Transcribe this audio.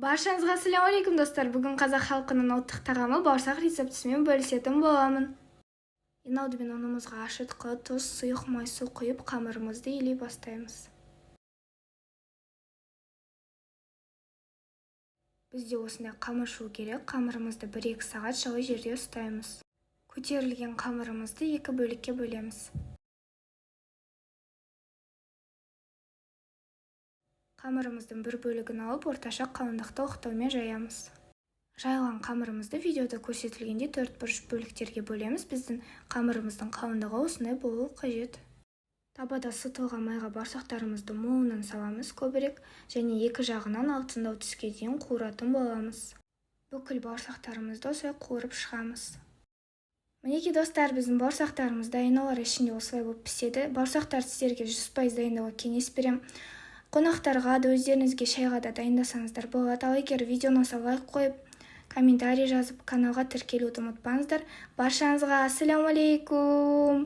Баршаңызға ассалаумағалейкум, достар! Бүгін қазақ халқының ұлттық тағамы бауырсақ рецептісімен бөлісетін боламын. Ең алдымен ұнымызға ашытқы, тұз, сұйық май, су құйып, қамырымызды илей бастаймыз. Бізде осындай қамыр шығу керек. Қамырымызды 1-2 сағат жылы жерде ұстаймыз. Көтерілген қамырымызды екі бөлікке бөлеміз. Қамырымыздың бір бөлігін алып, орташа қалыңдықта оқтаумен жаямыз. Жайылған қамырымызды видеода көрсетілгендей төрт бұрыш бөліктерге бөлеміз. Біздің қамырымыздың қалыңдығы осындай болуы қажет. Табада ысытылған майға бауырсақтарымызды молынан саламыз, көбірек, және екі жағынан алтындау түске дейін қуыратын боламыз. Бүкіл бауырсақтарымызды осылай қуырып шығамыз. Мінекей, достар, біздің бауырсақтарымыз дайын. Олар ішінде осылай болып піседі. Бауырсақтарды сіздерге 100% дайындауға кеңес беремін. Қонақтарға да, өздеріңізге шайға да дайындасаңыздар болады. Ал егер видео ұнаса, лайк қойып, комментарий жазып, каналға тіркелуді ұмытпаңыздар. Баршаңызға ассалаумағалейкум!